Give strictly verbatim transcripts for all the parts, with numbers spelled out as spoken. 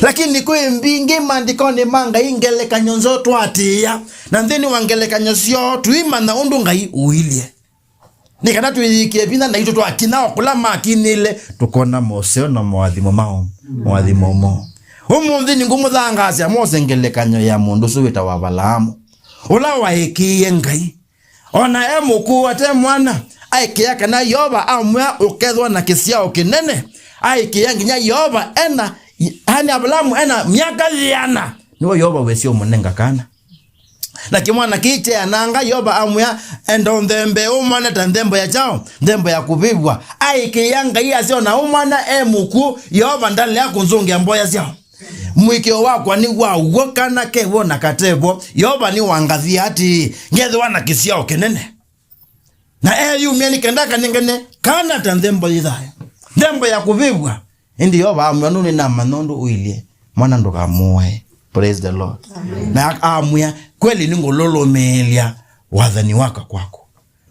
Lakini kwĩ mbingĩ maandĩkonĩ ma Ngai ngelekany'o nzeo twaatĩĩa, na nthĩnĩ wa ngelekany'o syoo tũimanya ũndũ Ngai ũilye. Nĩ kana twĩyĩkĩe vinya naitũ twakinya o kũla makinĩle, tũkona moseo na moathimo mao, moathimo moo. Ũmũnthĩ nĩngũmũthangaasya mose ngelekany'o ya mũndũ ũsu wĩtawa Avalaamu, ũla waĩkĩĩe Ngai. O na e mũkũũ ate mwana, aĩkĩĩa kana Yeova amwĩa ũkethwa na kĩsyao kĩnene. Aĩkĩĩa nginya Yeova ena, yaani Avalaamu ena myaka yĩana, nĩwe Yeova wĩsĩ ũmũnenga kana. Na kĩmwana kĩĩ kyeananga, Yeova amwĩa, "Enda ũnthembee ũmwana ta nthembo ya kyaũ? Nthembo ya kũvĩvw'a." Aĩkĩĩa Ngai asya, "O na ũmwana e mũkw'ũ, Yeova ndalea kũnzũngĩa mboya syaũ?" Mũĩkĩĩo wakwa nĩ wa w'o, kana ke vo na kate vo, Yeova nĩwangathie atĩĩ, ngethĩwa na kĩsyao kĩnene. Na eyumya nĩ kenda akanengane kana ta nthembo yĩ thayũ, nthembo ya kũvĩvw'a. Ĩndĩ Yeova amwĩa, "Nũndũ nĩnamanya ũndũ ũilye, mwana ndũkamũae." Praise the Lord. Amen. Na amwĩa, "Kweli nĩngũlũlũmĩĩlya wathani waka kwaku."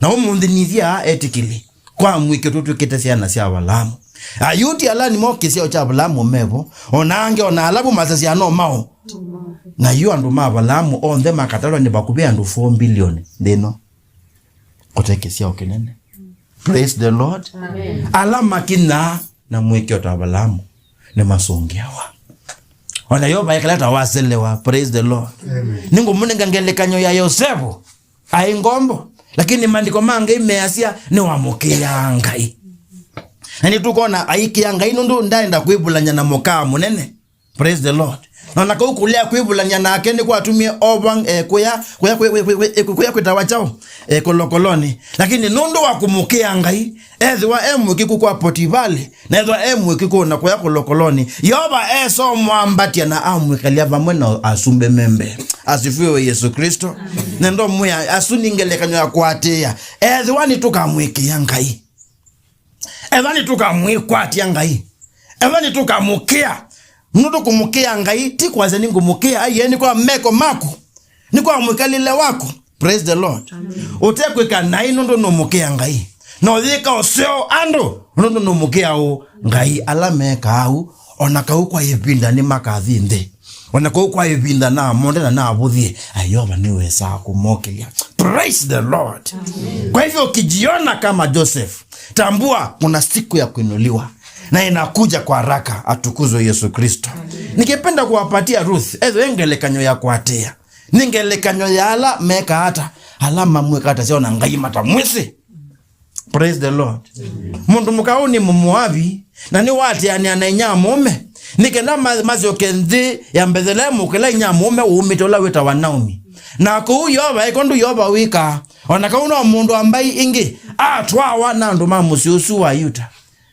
Na ũmũnthĩ nĩthya etĩkĩli kwa mũĩkĩĩo tũtw'ĩkĩte syana sya Avalaamu. Ayuti ala nĩmo kĩsyao kya Avalaamu mevo, o na angĩ, o na Alavu masasya no mao. Na yu andũ ma Avalaamu onthe makatalwa nĩ vakuvĩ andũ four billion nthĩ ĩno. Kũte kĩsyao kĩnene. Praise the Lord. Amen. Ala makinyaa na mũĩkĩĩo ta Avalaamu nĩmasũngĩawa. O na Yeova ekala ta waselewa. Praise the Lord. Amen. Nĩngũmũnenga ngelekany'o ya Yosevu. Aĩ ngombo, lakini maandĩko ma Ngai measya nĩwamũkĩaa Ngai. Na nĩtũkwona aikĩa Ngai nũndũ ndaenda kwĩvulany'a na mũkaa mũnene. Praise the Lord. Na ona kau kũlea kwĩvulany'a nake nĩkwatumie ova, eh, kũya, kũya, kũya, kũya, kũya kwĩtawa kyaũ, eh, kolokolonĩ. Lakini nũndũ wa kũmũkĩa Ngai, ethĩwa e mũĩkĩĩku kwa Potivali, na ethĩwa e mũĩkĩĩku na kũya kolokolonĩ, Yeova esomwambatya na amwĩkalya vamwe na asumbĩ me mbee. Asifiwe Yesu Kristo. Amen. Na ndomwĩa, asu nĩ ngelekany'o ya kũatĩĩa. Ethĩwa nĩtũkamũĩkĩĩa Ngai, ethĩwa nĩtũkamwĩkwatya Ngai, ethĩwa nĩtũkamũkĩa, nũndũ kũmũkĩa Ngai ti kwasya nĩngũmũkĩa, aiee, nĩ kwa meko maku, nĩ kwa mwĩkalĩle waku. Praise the Lord. Amen. Ũtekwĩka naĩ nũndũ nũmũkĩa Ngai. Na ũyĩka ũseo andũ nũndũ nũmũkĩa ũ Ngai. Ala mekaa ũu, o na kau kwa ĩvinda nĩmakathi nthĩ. O na kau kwa ĩvinda namonde na navũthie, Yeova nĩwesaa kũmokĩlya. Praise the Lord. Amen. Kwa hivyo ukijiona kama Joseph, tambua kuna siku ya kuinuliwa. Na inakuja kwa haraka, atukuzwe Yesu Kristo. Amen. Ningependa kuwapatia Ruth, ethĩwa ngelekany'o ya kũatĩĩa. Nĩ ngelekany'o ya ala mekaa ata, ala mamwĩkaa ta syao na Ngai matamwĩsĩ. Praise the Lord. Mũndũ mũka ũũ nĩ Mũmoavi, na nĩwaatĩanĩa na inyia mũũme, nĩ kenda ma-, masyoke nthĩ ya Mbethelemu, kĩla inyia mũũme ũumĩte, ũla wĩtawa Naomi. Na kũu Yeova, ĩko ndũ Yeova wĩkaa, o na kau no mũndũ wa mbaĩ ingĩ, atwawa na andũ ma mũsyĩ ũsu wa Yuta.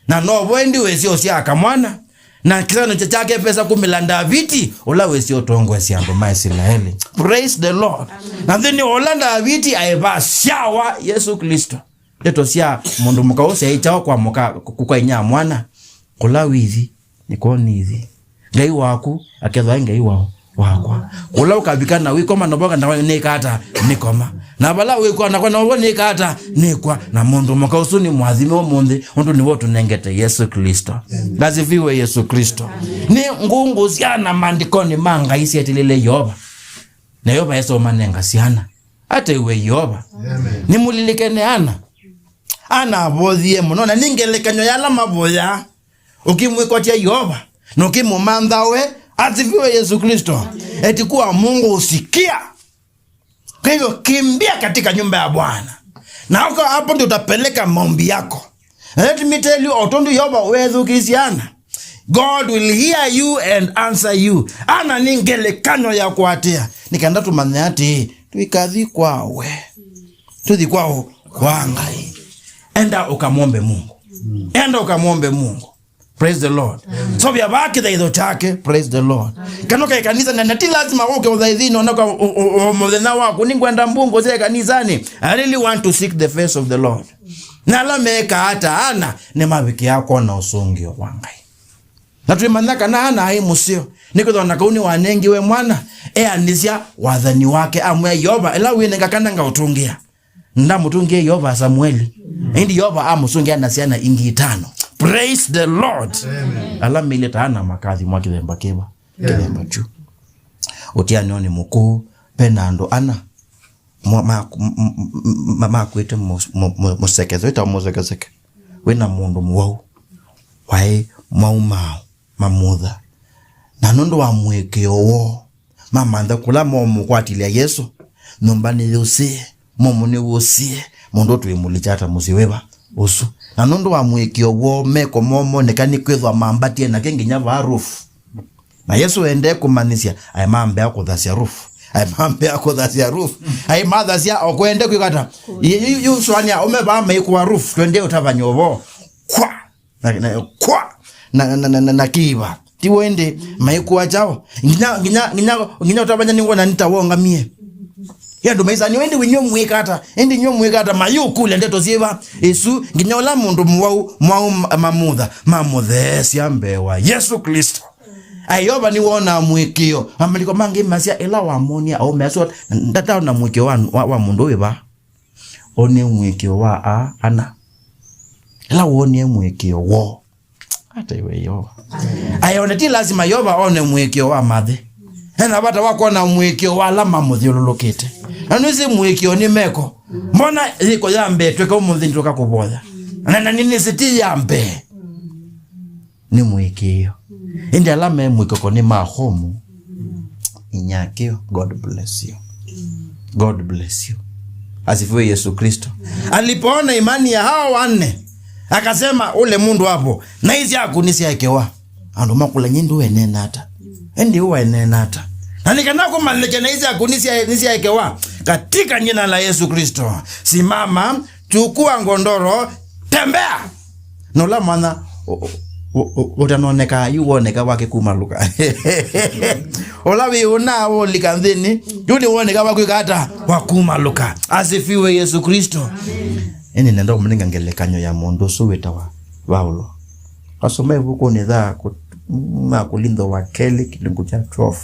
Na novo ĩndĩ wĩsĩ ũsyaa kamwana, na kĩsanũkyo kyake vesa kumĩla Ndaviti, ũla wĩsĩ ũtongoesya andũ ma Isilaeli. Praise the Lord. Amen. Na nthĩnĩ wa ũla Ndaviti aĩ vasyawa Yesũ Klĩsto. Ndeto sya mũndũ mũka ũũ syaĩ kyaũ kwa mũka, kwa inyia mwana? Kũla wĩthi, nĩkw'o nĩthi. Ngai waku akethwa e Ngai wao, wakwa. Kũla ũkavika na wĩkoma na voka na nĩkata, nĩkoma. Na vala wĩkwa nakwa na ũvo nĩkata, nĩkwa. Na mũndũ mũka ũsu nĩ mwathime ũmũnthĩ, ũndũ nĩwe ũtũnengete Yesũ Klĩsto. Asifiwe Yesũ Klĩsto. Nĩ ngũngũ syana maandĩkonĩ ma Ngai syetilile Yeova. Na Yeova esoma nenga syana. Atewe Yeova. Amen. Nĩmũlilikene Ana. Ana avoyie mũno, na nĩ ngelekany'o ya ala mavoyaa. Ũkĩmwĩkwatya Yeova, na ũkĩmũmantha we, asifiwe Yesu Kristo. Eti kuwa Mungu husikia. Kwa hivyo kimbia katika nyumba ya Bwana. Na huko hapo ndio utapeleka maombi yako. Let me tell you, o tondũ Yeova wethukĩĩsye Ana, God will hear you and answer you. Ana nĩ ngelekany'o ya kũatĩĩa. Nĩ kenda tũmanye atĩ tũikathi kwa we. Tũthi kwa, kwa Ngai. Enda ũkamwombe Mungu. Enda ũkamwombe Mungu. Praise the Lord. Amen. So vya vaa kĩthaitho kyake, praise the Lord. Amen. Kana ũkae kanisa na, na ti lazima ũke ũthaithinĩ ona kwa ũ-, ũ-, ũ-, mũthenya waku, "Nĩngwenda mbungũsye kanisani." I really want to seek the face of the Lord. Na ala mekaa ta Ana nĩmavikĩaa kwona ũsũngĩo wa Ngai. Na twĩmanya kana Ana aĩ mũseo, nĩkwĩthwa na kau nĩwanengiwe mwana, eanĩsya wathani wake, amwĩa Yeova, "Ĩla wĩnenga kana ngaũtũngĩa." Ndamũtũngĩe Yeova Samueli. Ĩndĩ Yeova amũsũngĩa na syana ingĩ itano. Praise the Lord. Amen. Ala mailye ta Ana makathimwa kĩthemba kĩva? Yeah. Kĩthemba kyu. Ũtianĩonĩ mũkũũ, ve na andũ ana mo-, ma-, m-, m-, m-, ma-, makwĩte mũ-, mũ-, mũ-, mũsekeseke, wĩtawa mũsekeseke. Wĩna mũndũ mũwau waĩ mwaumao mamutha. Na nũndũ wa mũĩkĩĩo woo, mamantha kũla momũkwatĩlya Yesũ, nyũmba nĩyũsĩe, mũomo nĩwũsĩe, mũndũ twĩmũlikya ata mũsyĩ wĩva ũsu? Na nũndũ wa mũĩkĩĩo woo, meko moo moneka nĩ kwĩthwa mambatie nake nginya vaa roof. Na Yesũ endee kũmanyĩsya, aĩ mambĩa kũthasya roof. Aĩ mambĩa kũthasya roof. Aĩ mathasya o kwende kwĩka ata? Yu, yu, yu sũanĩa, ũme vaa maikũa roof, twendee ũtavany'a ũvoo. Kwa! Na, na, kwa! Na, na, na, na, na kĩiva. Ti w'o ĩndĩ maikũa kyaũ? Nginya, nginya, nginya, nginya ũtavany'a nĩwona nĩ ta wongamie. Ĩ andũ maisani, ĩndĩ inyuĩ mwĩka ata? Ĩndĩ inyuĩ mwĩka ata? Mayũkũlya ndeto syĩva ĩsu, nginya ũla mũndũ mũwau, mwau ma-, mamutha, mamũtheesya mbee wa Yesũ Klĩsto. Aĩ Yeova nĩwonaa mũĩkĩĩo. Maandĩko mangĩ masya, ĩla wamonia aũme asu, ndataona mũĩkĩĩo wa, wa, wa mũndũ wĩva. Onie mũĩkĩĩo wa a-, ana. Ĩla wonie mũĩkĩĩo woo. Ata iwe Yeova. Aĩ ona ti lasima Yeova one mũĩkĩĩo wa mathĩ. Ena vata wa kwona mũĩkĩĩo wa ala mamũthyũlũlũkĩte. Na nĩsĩ mũĩkĩĩo nĩ meko. Mbona yĩko ya mbee twĩka ũmũnthĩ nĩtũka kũvoya? Na, na nĩnĩsĩ ti ya mbee. Nĩ mũĩkĩĩo. Ĩndĩ ala me mũikoko nĩ ma home. Inyakĩo, God bless you. God bless you. Asifiwe Yesu Kristo. Alipoona imani ya hao wanne, akasema, "Ule mũndũ hapo, naĩ syaku nĩsyaekewa." Andũ makũla, "Nyie ndũeneena ata? Ĩndĩ ũeneena ata?" Na nĩ kana kũmanyĩke naĩ syaku nĩsya-, nĩsyaekewa, katika jina la Yesu Kristo, simama, chukua godoro, tembea. Na ũla mwana ũ-, ũ-, ũ-, ũtanoneka, yu woneka wake kumalũka. Ũla wĩ ũna wũlika nthĩnĩ, yu nĩ woneka wa kwĩka ata? Wa kumalũka. Asifiwe Yesu Kristo. Ĩndĩ nenda kũmũnenga ngelekany'o ya mũndũ ũsu wĩtawa Vaulo. Wasoma ĩvukunĩ tha kũ-, ma Kũlintho wa kelĩ kĩlungu kya twelve.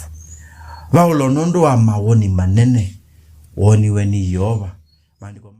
Vaulo nũndũ wa mawoni manene woniwe nĩ Yeova. Maandĩko